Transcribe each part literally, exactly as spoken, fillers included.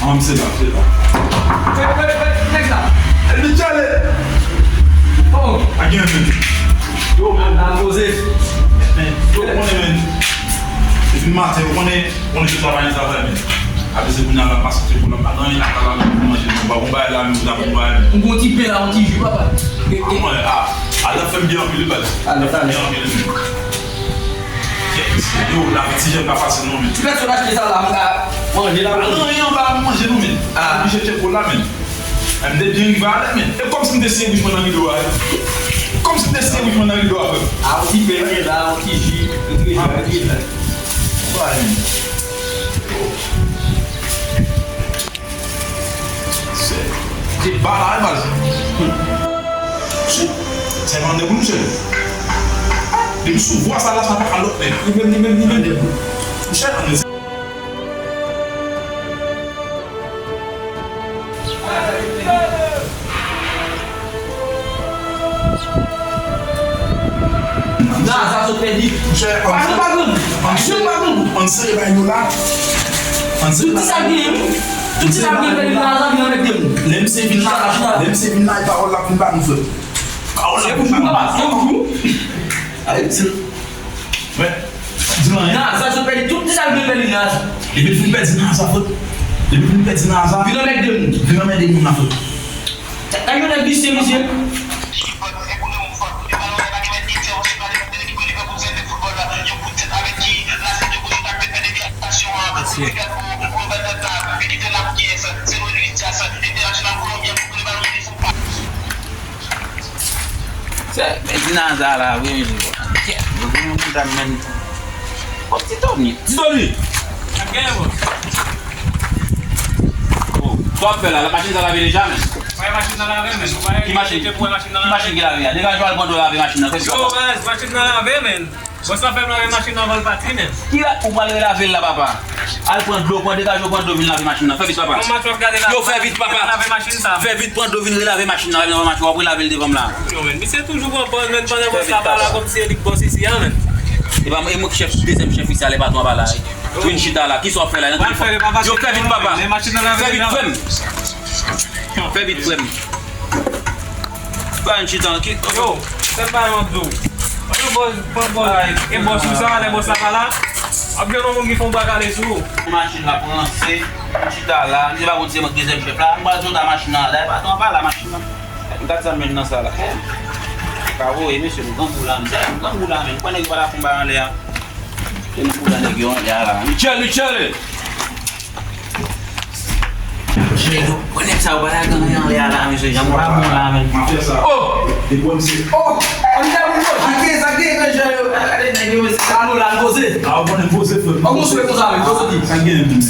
An, m se la, m se la. Fè, fè, fè, nèg la. Elmi Tchale! Oh! A gen men. Yo, men. Nan koze. Men, yo, konnen, men. Depi maten, yo konnen, konnen se travay, travay, men. Apre se kounye a la, pase se pou lòt la. Nan, y ap travay, pou manje, nou pa bon bagay la, men, ou ta bon bagay, men. M gon ti pen la, yon ti ji, papa. Kòman, a, a, la fè m byen anpil, wi, baz. A, la fè m byen anpil, men. Yo, lavi ti jèn pa fasil non, men. Ti pèsonaj ki sa la, m ka manje la. Nan, anyen anba manje nou, men. Ah. Oblije tchèk ou la, men. M te byen rive alè, men. E kòmsi m te siyen bouch mwen nan rido a, wi. Kòmsi m te siyen bouch mwen nan rido a, frè. Ah, yon ti pen la, yon ti ji, yon ti ji, yon ti ji. Sa, men. Se, se ba la, wi, baz. Misye, se mande pou misye. Depi sou vwa sa la, sa pa ka lòt nèg. Li menm, li menm, li menm. Misye, Naza sot pèdi. Monchè, pa jan pa grangou. Pa jan pa grangou. Ann sere bay nou la. Ann sere bay nou. Tout ti sa k genyen, wi. Tout ti sa k genyen pèdi Naza vin anmède m. Lè misye vin la, lè misye vin la, e pawòl l ap vin ba nou, frè. Pawòl l ap vin ba nou. Se pou jou, papa, se pou jou. Ale, se Men, di m anyen. Naza sot pèdi tout ti sa l vle pèdi Naza. Depi l fin pèdi Naza, frè. Depi l fin pèdi Naza. Vin anmède moun. Vin anmède moun la, frè. Tèt la, yon nèg visye, misye. Mesye. Se, men Dinaza la, wi, men. Kèt, mwen gen yon medam, men. Bon, Ti Tony. Ti Tony! Sa k genyen, bro? Oh, sa w ap fè la? La machin sa lave deja, men. Wè machin nan lave, men. Ki machin? Ki machin ki lave a? Degaje w al pran dlo lave machin nan. Yo, baz, machin nan lave, men. Bòs la fè m lave machin nan anvan l pati, men. Ki la ou pral relave l la, papa? Al pran dlo, pran degaje w, pran dlo, vin lave machin nan. Fè vit, papa. Yon match w ap gade la. Yo, fè vit, papa. Lave machin sa. Fè vit, pran dlo, vin relave machin nan. Lave nan match, w ap relave l devan m la. Yo, men, misye toujou pran pòz, men, pandan bòs la pa la, kòmsi se li k bòs isi a, men. E pa mwen, e mwen ki chèf, dezyèm chèf isi a, lè patwon an pa la. Vin chita la. Kisa w ap fè la? Yo, fè vit, papa. Fè vit, frè m. Fè vit, frè m. Pa yon ti tan ki. Yo, sèl bagay m ap di w. Pran pòz, pran pòz. E bòs ou sa, lè bòs la pa la, w ap jwenn yon moun ki fè yon bwa kale sou ou. Machin la pou ranse, m chita la, m se pa konn se mwen ki dezyèm chèf la, m pral di w ta machin nan la, dayè patwon an pa la machin nan. M gad sa m jwenn nan sa la. Ka voye, mesye, nou grangou la, m grangou la, men. M kwè nèg yo pa la fon bay anlè a. Se nou pou la nèg yo anlè a la. Michel, Michel! Mesye, yo, wè nèg sa yo pa ta gen anyen anlè a la, mesye, janm pa bon la, men. M ap fè sa. Oh! Depi w di, oh! Ann fè moun yo. Sa gen, sa gen, men jan yo. Gade nèg yo, mesye. Sa nou la, n poze. A, ou konnen poze, frè. Ou konn sou konsa, men, poze di. Sa gen, men.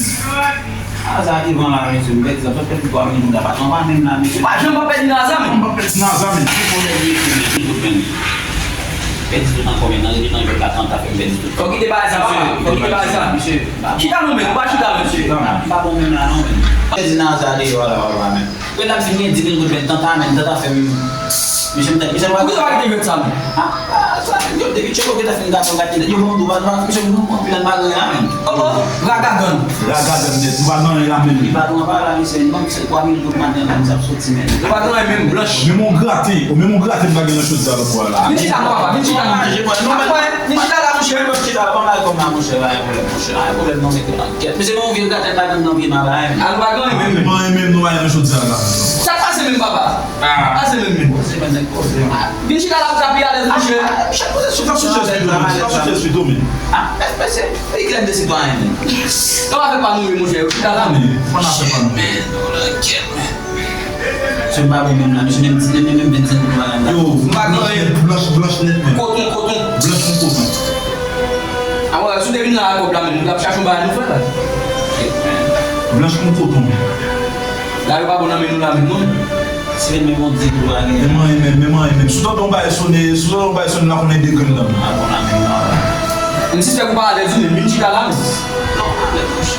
A, sa devan la, mesye, m pèdi sa, sot pèdi twa mil goud la, patwon pa menm la, mesye. Pa janm pa pèdi nan aza, men. M pa pèdi nan aza, men. Ki pwoblèm li ye, men, ki pwoblèm? Pèdi tout ankò, men, nan, nan, nan, nan, fè m pèdi tout. Fò kite bagay sa, papa. Fò kite bagay sa. Mesye, chita non, men, ou pa chita, mesye. M pa bon menm la, non, men. Pèdi nan aza deyò la, papa, men. Lè n ap di m gen dis mil goud, men, tanta, men, tanta fè m. Mesye, m tande, mesye, m pa. Poukisa w pa kite jwèt sa, men? Ah, ah, sa, men, yo, depi Tcholo gentan fin gate, gate, yo ban m dou, pa, pa, mesye, m pran anpil anba gen la, men. Oh, oh, ragagann. Ragagann nèt, nou pa nan anyen la menm. Li pa nan anba la, mesye, ban m se twa mil goud maten, men, sa ap soti, men. Yo pa nan anyen menm, blanch. Menm yon grate, o, menm yon grate m pa gen nan chodyè lòt bò a la. Vin chita non, papa, vin chita non. Manje, mwen, non, men. Vin chita la, monchè. Vin chita la, ban m al kòm la, monchè, pa gen pwoblèm, monchè, pa gen pwoblèm, non, men. Kèt, mesye, men yon vye gratèn pa gen nan vye maba, hein. A, nou pa gen anyen menm. Mwen menm, nou pa gen nan chodyè la. Sa k pase menm, papa? Ah. Pase menm, menm. Pase menm, nèg koze. Vin chita la pou ka pi alèz, monchè. Ah, chèf, poze sou, sou chèz pito, men. Sou chèz pito, men. Ah, men, men, se, e klèb de sitwayen, men. Sa w ap fè pa nou, wi, monchè. Chita la, men. Fò n ap fè pa nou. Men, nou nan kèt, men. Se m pa bon menm la, mesye, menm ti, menm, menm vennsenk goud pa la. Yo, m pa gen anyen. Blanch, blanch nèt, men. Koton, koton. Blanch kon koton. Avan, si w te vin la ak kòb la, men, nou t ap chache yon bagay nou fè la. Blanch kon koton. La, yo pa bon nan men nou la, men, non. Se menm yon di pou la, men. Menm anyen, menm, menm anyen, menm. Si w tande yon bagay sone, si w tande yon bagay sone la, konnen de grenn nan. A bon la, menm la. Menm si se pou pa alèz, men, vin chita la, men. Non, alèz, monchè.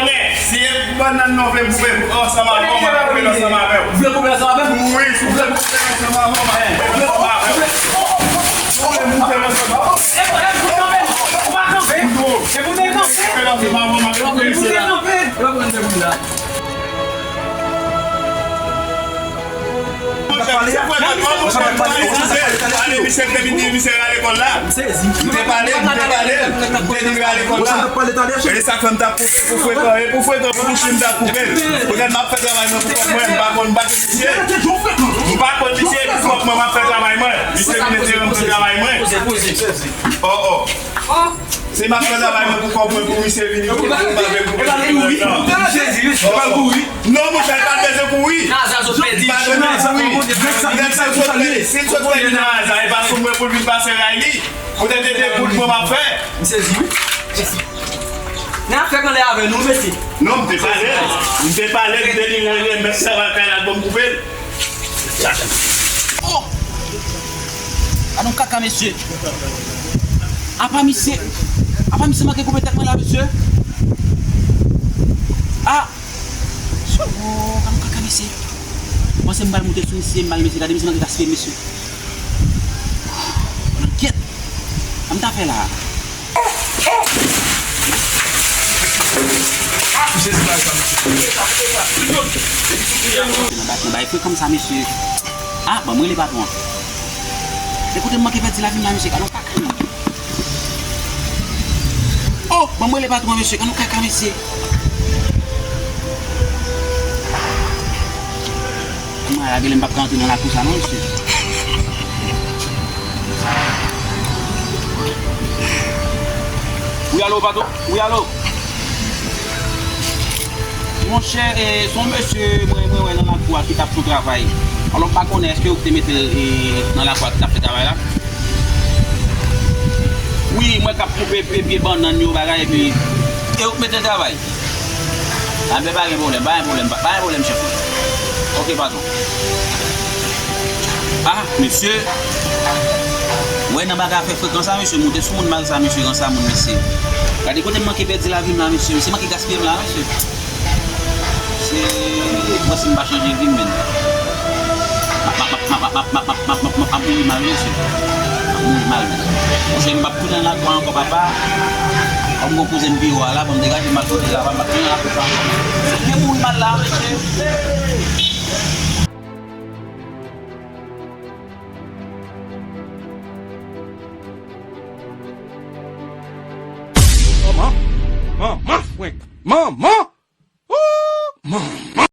konnen. Si e bannann nan w vle m koupe ansanm avè w, m ap koupe l ansanm avè w. Ou vle koupe l ansanm avè m? Wi, si w vle koupe l ansanm avè w, m ap koupe l ansanm avè w. Ou vle koupe l ansanm avè w? Ale, misye te vin di misye rale kò l la. M te pale, m te pale, m te di l rale kò l la. E sa k fè m t ap koupe pou frekan, e pou frekan, pou bouch li m t ap koupe l. Poutèt m ap fè travay mwen pou kòb mwen, m pa konn, m pa konn misye. M pa konn misye, pou kòb mwen, m ap fè travay mwen. Misye vin enterèm m fè travay mwen. Oh, oh. Se m ap fè travay mwen pou kòb mwen, pou misye vini, pou, pou m pa vin koupe. E pa l kouri. Jezi, misye pa l kouri. Non, monchè, pa bezwen kouri. Naza sot pèdi. Pa bezwen kouri. Nèg sa sot pèdi. Si l sot pèdi nan Naza, e pa sou mwen pou l vin pase ray li. Poutèt de de goud mwen m ap fè. M sezi, wi. Nan afè k anlè avè nou, mesye. Non, m te pale. M te pale, m te di l, mèt travay kay la, bon, m koupe l. Oh! Gade yon kaka, mesye. Apa misye, apa misye manke koupe tèt mwen la, mesye? Ah! Oh, gade yon kaka, mesye. Mwen se m pral moute sou misye, m pral, mesye. Gade misye manke gaspiye, mesye. Mwen kyèt. Sa m ta fè la? Nan bay, nan bay frekan sa, mesye. Ah, ban m rele patwon an. E kote m manke pèdi lavi m la, mesye, gade yon kaka. Oh, ban m rele patwon an, mesye, gade yon kaka, mesye. Mwen a gele m p ap ka antre nan lakou sa non, mesye. Wi, alo, patwon? Wi, alo? Monchè, e, se yon mesye mwen, mwen wè nan lakou a ki t ap sou travay. Alò, m pa konnen èske ou te mete l, e, nan lakou a ki t ap fè travay la? Wi, mwen k ap koupe pye, pye bannann yo, bagay, epi, e ou k mete l travay? Anben, pa gen pwoblèm, pa gen pwoblèm, pa, pa gen pwoblèm, chèf mwen. Oke, patwon. Ah, mesye. Wè nan bagay afè frekan sa, mesye, moute sou moun mal sa, mesye, ransa moun, mesye. Gade kote m manke pèdi lavi m la, mesye. Misye manke gaspiye m la, mesye. Se, mwen si m pa chanje vi m, menn. M ap, m ap, m ap, m ap, m ap, m ap, m ap, m ap, m ap, m ap mouri mal, mesye. M ap mouri mal, menn. Monchè, m p ap tounen nan lakou a ankò, papa. Kòm gon kouzen m pi wo a la, ban m degaje m al kote l la, m ap tounen nan lakou sa ankò. M ap mouri mal la, mesye. Manman, manman, frenk, manman!